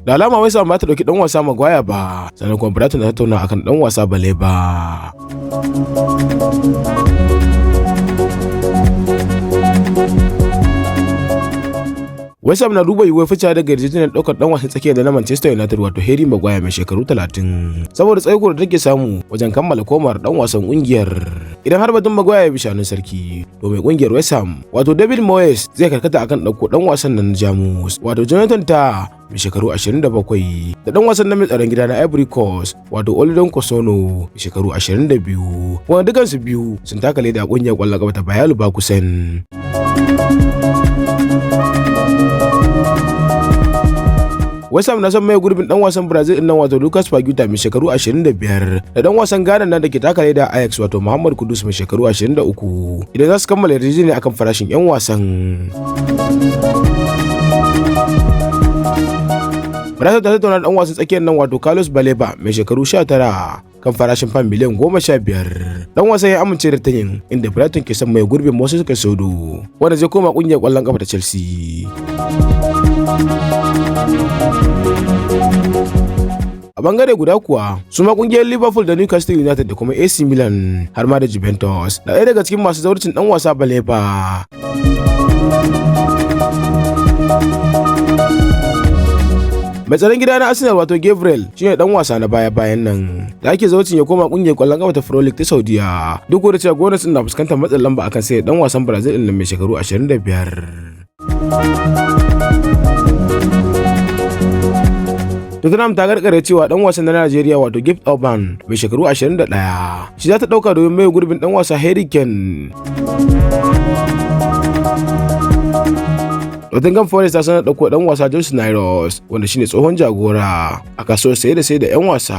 Da alama West Ham ba ta dauki dan wasa Maguire ba, sannan kuma Brighton na tattauna akan dan wasa Baleba. West Ham na duba yiwuwar ficewa daga yarjejeniyar ɗaukar ɗan wasan tsakiya da na Manchester United, wato Harry Maguire mai shekaru 30, saboda tsaiko da take samu wajen kammala komar ɗan wasan ƙungiyar. Idan har batun Maguire ya bi shanun sarki, to mai ƙungiyar West Ham, wato David Moyes, zai karkata akan ɗauko ɗan wasan nan na Jamus, wato Jonathan Tah mai shekaru 27, da ɗan wasan na mai tsaron gida na Ivory Coast, wato Odilon Kossounou mai shekaru 22, wanda dukansu biyu sun taka leda a ƙungiyar ƙwallon ƙafa ta Bayer Leverkusen. West Ham na son maye gurbin dan wasan Brazil din nan, wato Lucas Paqueta mai shekaru 25, da dan wasan Ghana nan da ke taka leda Ajax, wato Muhammad Kudus mai shekaru 23, idan za su kammala yarjejeniya akan farashin 'yan wasan. Brighton ta tattauna dan wasan tsakiyar nan, wato Carlos Baleba mai shekaru 19, kan farashin fam miliyan 15. Dan wasan ya amince da tayin, inda Brighton ke son maye gurbin Moses Caicedo wanda zai koma kungiyar kwallon kafa ta Chelsea. A bangare guda kuwa, su ma kungiyar Liverpool da Newcastle United da kuma AC Milan har ma da Juventus na ɗaya daga cikin masu zawarcin dan wasa Baleba. Mai tsaron gida na Arsenal, wato Gabriel, shine dan wasa na baya bayan nan da ake zawarcin ya koma kungiyar kwallon kafa ta Pro League ta Saudiya, duk da cewa Gunners na fuskantar matsin lamba akan sai dan wasan Brazil din mai shekaru 25. Tottenham ta gargare cewa dan wasan na Najeriya, wato Gift Orban mai shekaru 21, shi za ta dauka domin mai gurbin dan wasa Harry Kane. Nottingham Forest ta sanar dauko dan wasa Jose Nairos, wanda shine tsohon jagora a kasuwar saye da sai da 'yan wasa.